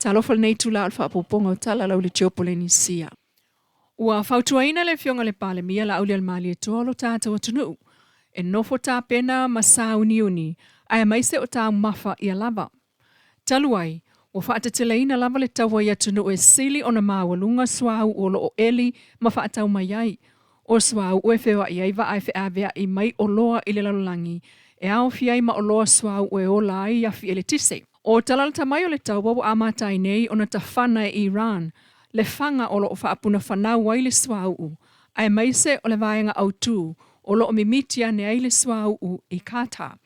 Talofa lenei itulā o le faaopoopoga o tala lau le Tiopolenisia. Ua fautuaina le Afioga i le Palemia Laaulialemalietoa o lo tatou atunuu e nofo tapena ma sauniuni aemaise o taumafa ia lava. Talu ai, ua faateteleina lava le taua i atunuu e sili ona maualuga suauu o lo o eli ma faatau mai ai. O suauu e feoai ai vaa e feaveai mai oloa i le lalolagi e aofia ai ma oloa suauu e ola ai afi eletise. O tala lata mai o le taua ua amata ai nei ona tafana e Iran le faga o lo o faapunafanau ai le suauu aemaise o le vaega autu o lo o mimiti ane ai le suauu i Qatar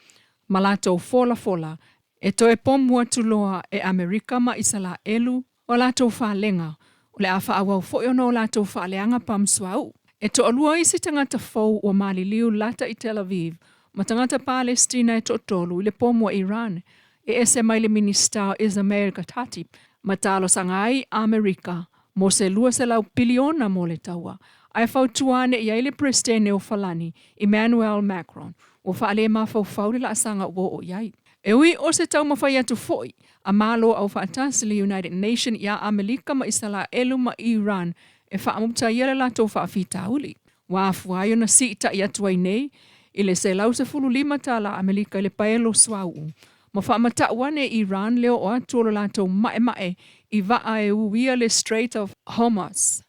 ma latou folafola e toe pomu atu loa e Amerika ma Isalaelu o latou falega o le a faaauau foi ona o latou faaleaga pamu suauu. E toalua isi tagata fou ua maliliu lata i Tel Aviv ma tagata Palestina e toatolu i le pomu a Iran e ese mai le Minisita o Ismail Khatib ma talosaga ai Amerika mo se 200 piliona mo le taua, ae fautua ane i ai le Peresetene o Falani, Emmanuel Macron, ua faalemafaufau le laasaga ua oo i ai. E ui o se taumafai atu foi a Malo Aufaatasi le United Nation iā Amelika ma Isalaelu ma Iran e faamutaia le latou faafitauli, ua afua ai ona siitai atu ai nei i le $115 tala Amelika i le paelo suauu ma faamatau ane e Iran le oo atu o lo latou maemae i vaa e uia le Strait of Hormuz.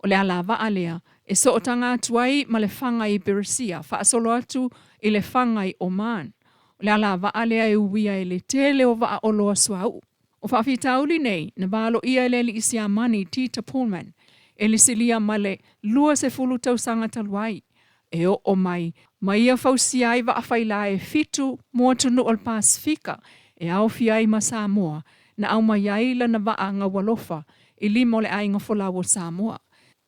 O le alavaa lea e sootaga atu ai ma le faga i Peresia faasolo atu i le faga i Oman. O le alavaa lea e uia e le tele o vaa oloa suauu. O faafitauli nei na valoia e le alii Siamani Dieter Pohlmann e lisilia ma le 20 tausaga talu ai e oo mai ma ia fausia ai vaa faila e fitu mo atunuu o le Pasefika e aofia ai ma Samoa na aumai ai lana vaa Gaualofa i lima o le Aiga Folau o Samoa.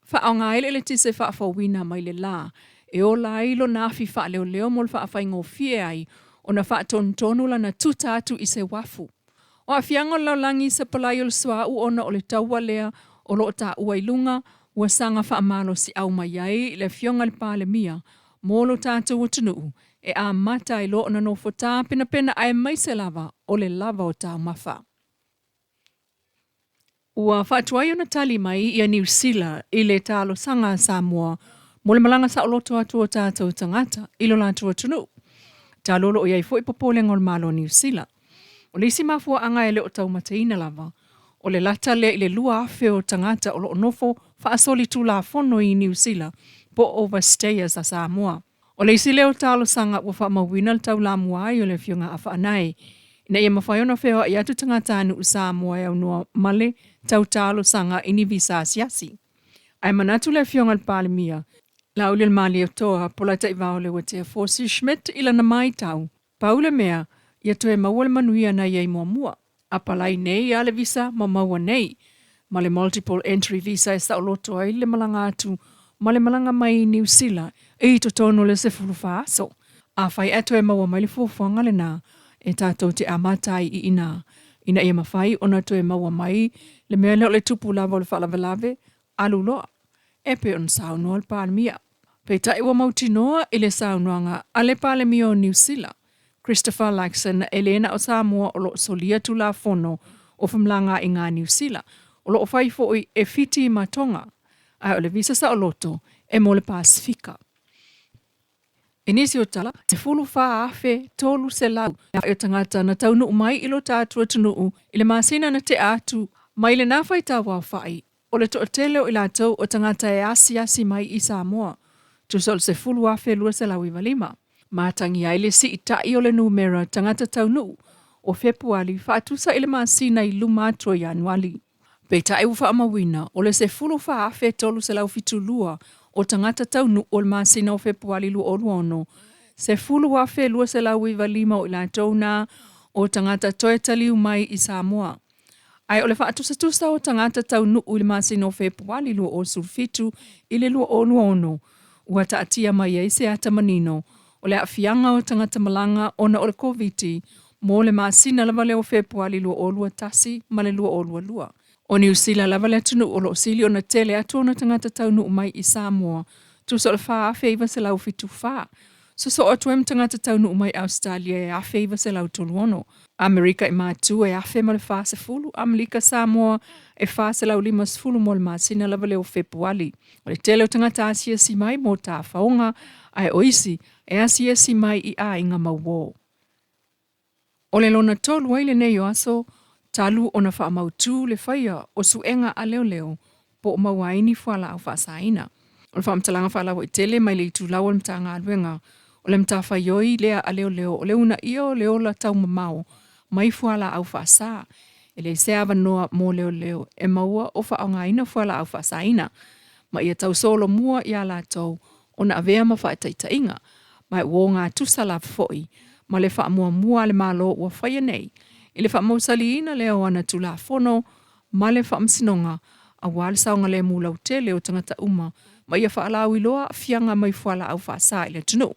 Faaaoga ai le eletise faafouina mai le la e ola ai lona afi faaleoleo mo le faafaigofie ai ona faatonutonu lana tuta atu i se uafu. O aafiaga o le lalolagi i sapalai o le suauu ona o le taua lea o lo o taua i luga ua saga faamalosiau mai ai le Afioga i le Palemia mo lo tatou atunuu e amata ai loa ona nofo tapenapena aemaise lava o le lava o taumafa. Ua faatuai ona tali mai ia Niu Sila i le talosaga a Samoa mo le malaga saoloto atu o tatou tagata i lo latou atunuu. Talu o lo o i ai foi popolega o le Malo o Niu Sila. O le isi mafuaaga e le o taumateina lava, o le lata lea i le 2,000 o tagata o lo o nofo faasolitulafono i Niu Sila po o overstayers a Samoa. O le isi lea o talosaga ua faamauina le taulamua ai o le Afioga a Faanae ina ia mafai ona feoai atu tagatanuu Samoa e aunoa ma le tau talosaga i ni visa asiasi. Ae manatu le Afioga i le Palemia, Laaulialemalietoa Polataivao Leuatea Fosi Schmidt i lana maitau, pau le mea, ia toe maua le manuia na i ai muamua. Apalai nei a le visa ma maua nei ma le multiple entry visa e saoloto ai le malaga atu ma le malaga mai i Niu Sila i totonu o le 14 aso. Afai ae toe maua mai le fuafuaga lena e tatou te amata ai i inā ina ia mafai ona toe maua mai le mea lea o le tupu lava o le faalavelave alu loa, e pei ona saunoa le Palemia. Peitai ua mautinoa i le saunoaga a le Palemia o Niu Sila, Christopher Luxon, e le na o Samoa o lo o solia Tulafono o Femalagaaiga a Niu Sila, o lo o fai foi e Fiti ma Tonga, ae o le visa saoloto e mo le Pasefika. I nisi o tala, 14,300 o tagata na taunuu mai i lo tatou atunuu i le masina na tea atu mai lena faitau aofai O le toatele o i latou o tagata e asiasi mai i Samoa, tusa o le 10,295. Matagia ai le siitai o le numera tagata taunuu o Fepuali faatusa i le masina i luma atu o Ianuali. Peitai ua faamauina, o le 14,372 o tagata taunuu o le masina o Fepuali 2026, 10,295 o i latou na o tagata toe taliu mai i Samoa. Ae o le faatusatusa o tagata taunuu i le masina o Fepuali 2017 i le 2026, ua taatia mai ai se ata manino o le aafiaga o tagata malaga ona o le Koviti mo le masina lava lea o Fepuali 2021 ma le 2022. O Niu Sila lava le atunuu o lo o sili ona tele atu ona tagata taunuu mai i Samoa, tusa o le 4,974. Sosoo atu ai ma tagata taunuu mai Ausetalia e 1936, Amerika i Matu e 1040, Amelika Samoa e 450 mo le masina lava lea o Fepuali. O le tele o tagata asiasi mai mo tafaoga, ae o isi e asiasi mai i aiga mauō. O le lona tolu ai lenei o aso talu ona faamautu le faia o suega a leoleo po o maua ai ni fualaau faasaina. O le faamatalaga faalauaitele mai le itulau o le Matagaluega, o le matafaioi lea a leoleo o le uunaia o le ola taumamao mai fualaau faasa. E leai se avanoa mo leoleo e maua o faaaogaina fualaau faasaina, ma ia tausolomua iā latou ona avea ma faataitaiga, ma e ua ogatusa lava foi ma le faamuamua a le Malo ua faia nei i le faamausaliina lea o ana Tulafono ma le Faamasinoga aua le saogalemu lautele o tagata uma ma ia faalauiloa aafiaga mai fualaau faasa i le atunuu.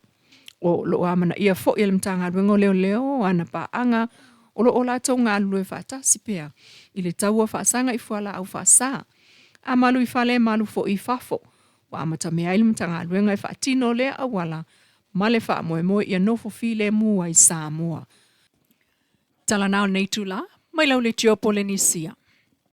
O lo o amanaia foi e le Matagaluega o Leoleo ana paaga o lo o latou galulue faatasi pea i le taua faasaga i fualaau faasa. A malu i fale, malu foi i fafo. Ua amatamea ai le Matagaluega e faatino lea auala ma le faamoemoe ia nofo filemu ai Samoa. Tala na o lenei itula, mai lau leitio Polenisia.